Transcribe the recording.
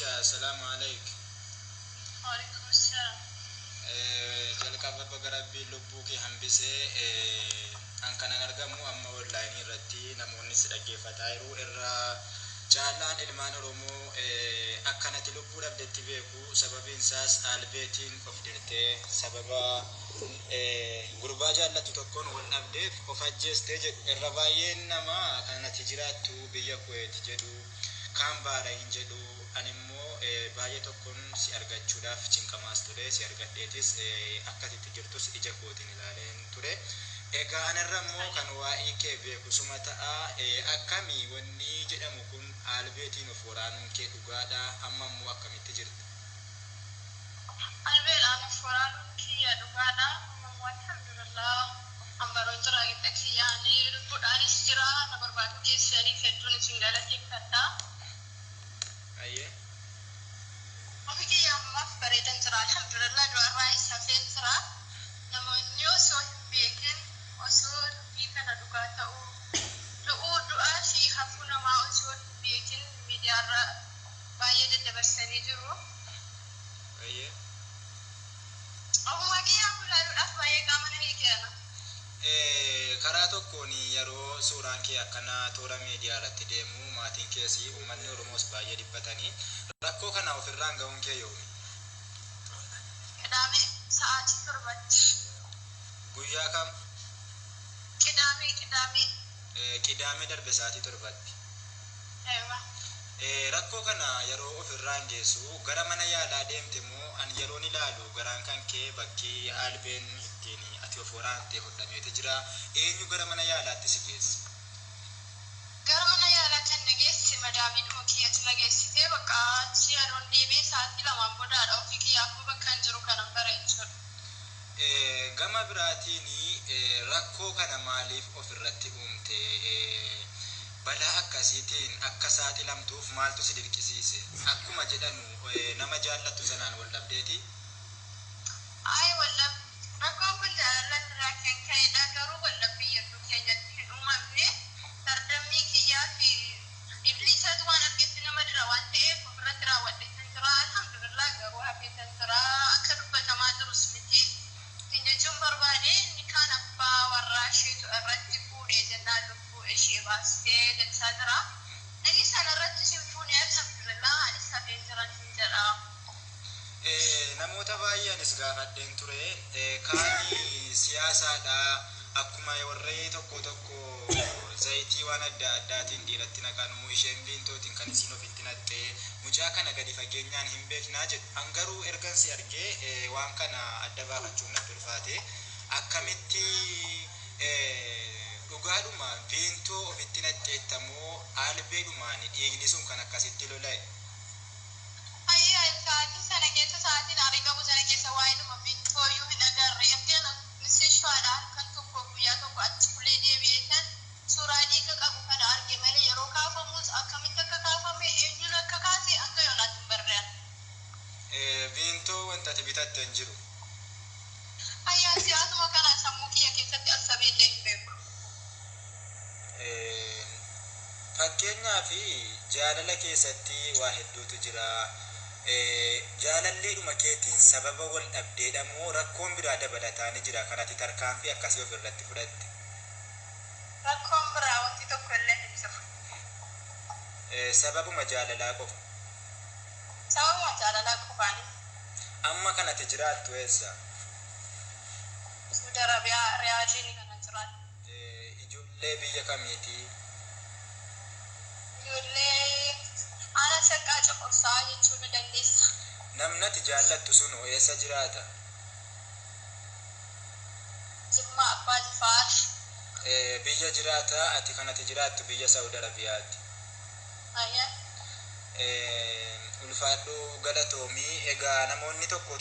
Aisha, assalaamu aleik. Waalaikum salaam. Jalqaba baga Rabbiin lubbuu kee hambisee. An kanan argamu amma online irratti namoonni si dhaggeeffataa jiru irra caalaan ilmaan Oromoo akkanatti lubbuu dhabdetti beeku, sababiin isaas albeetiin of dirtee sababa gurbaa jaallattu tokkoon wal dhabdeef of ajjeestee jedhu. Irra baay'een nama kanatti jiraattu biyya Kuweet jedhu, kaan Baarayin jedhu. Ani immoo baay'ee tokkoon si argachuudhaaf cinqamaas ture, si argadheetis akkasitti jirtus ija kootiin ilaaleen ture. Egaa anarra immoo kan waa'ee kee beeku suma ta'a. Akkamii wanni jedhamu kun, albeetiin of waraanuun kee dhugaadha? Amma immoo akkamitti jirta? Albeedhaan of waraanuun kiyya dhugaadha. Amma alhamdulillah, an baroo jira qixa kiyyaanii lubbuudhaanis jira. Na barbaadu keessaniif hedduun isin galateeffadha. Ayyee. Ofi kiyya ammaaf bareedan jira. Alhamdulillah, du'arraa hafeen jira. Namoonni osoo hin beekin, osoo dubbii kana dhugaa ta'uu, du'uu du'aa fi hafuu namaa osoo hin beekin miidiyaarra baay'ee daddabarsanii jiru. Ayyee. Ofumaa kiyyaaf ilaaluudhaaf baay'ee qaama na hiikeera. Karaa tokkoon yeroo suuraan kee akkana toora miidiyaa irratti deemu maatiin keessi, uummanni Oromoos baay'ee dhiphatanii, rakkoo kana ofirraan ga'uun kee yoomi? Qidaamee sa'aatii 7tti. Guyyaa kam? Qidaamee, qidaamee. Qidaamee darbe sa'aatii 7tti. Eewa. Rakkoo kana yeroo ofirraan geessu gara mana yaalaa deemte moo? Ani yeroon ilaalu garaan kan kee bakki albeen ittiin ati of waraante hodhameeti jira. Eenyu gara mana yaalaatti si geesse? Gara mana yaalaa kan na geesse madaamiidhuma kiyyatu na geessitee, bakka achi yeroon deemee sa'aatii 2n boodaadha ofii kiyyaafuu bakka hin jiru kanan bara jechuudha. Gama biraatiin rakkoo kana maaliif ofirratti uumte? Balaa akkasiitiin akka saaxilamtuuf maaltu si dirqisiise? Akkuma jedhanu nama jaallattu sanaan wal dhabdeeti? Ay, wallab rakkoon kun jaalala irraa kan ka'edha, garuu wallabbii hedduu keenyatti hin uumamne. Sardammii kiyyaa fi ibliisatu waan argetti nama dira waan ta'eef ofirratti raawwadhe kan jira. Alhamdulillah, garuu hafee kan jira. Akka dubbatamaa jirus miti. Ittiin jechuun barbaade, inni kaan abbaa warraa isheetu irratti fuudhee jennaan lubbuu ishee baastee jechaa jira. Inni sana irratti hin fuune, alhamdulillah, anis hafeen jiran hin jedha. Namoota baay'ee anis gaafadheen ture. Kaani siyaasaadha. Akkuma warree tokko tokko zayitii waan adda addaatiin dhiiratti naqanu isheen viintootiin kan isiin ofitti naqxee, mucaa kana gadi fageenyaan hin beeknaa jedhu. An garuu ergan si argee waan kana adda baafachuun natti ulfaate. Akkamitti, dhugaadhuma viintoo ofitti naqxeettamoo albeedhumaan dhiigni sun kan akkasitti lola'e? Ayyaa, sa'aatii sana keessa, sa'aatiin aarii qabu sana keessa waa'ee viintooyyuu hin agarre. Erga misishaadha halkan tokko guyyaa tokko achi bulee deebi'ee kan suuraa dhiiga qabu kana arge malee, yeroo kaafamus akkamitti akka kaafame, eenyuun akka kaase hanga yoonaatti hin barrean. Viintoo wanta ati bitatte hin jiru? Ayyaa, siyaasuma kana sammuu kiyya keessatti assabeellee hin beeku. Fakkeenyaa fi jaalala keessatti waa hedduutu jira. Jaalalleedhuma keetiin sababa wal dhabdeedha moo rakkoon biraa dabalataa ni jira kan ati tarkaanfii akkasii of irratti fudhatte? Rakkoon biraa wanti tokko illee hin jiru. Sababuma jaalalaa qofa? Sababuma jaalalaa qofaani. Amma kanati jiraattu eessa? Suudi Arabiyaa, Riyaadiin kana jiraatu. Ijoollee biyya kamiiti? Ijoollee haala saqqaa coqorsaa jechuu ni dandeessa. Namni ati jaallattu sun eessa jiraata? Jimmaa Abbaa Jifaar. Biyya jiraata, ati kanati jiraattu biyya Saudi Arabiyaati. Ayyaa. Ulfaadhu, galatoomii. Egaa namoonni tokko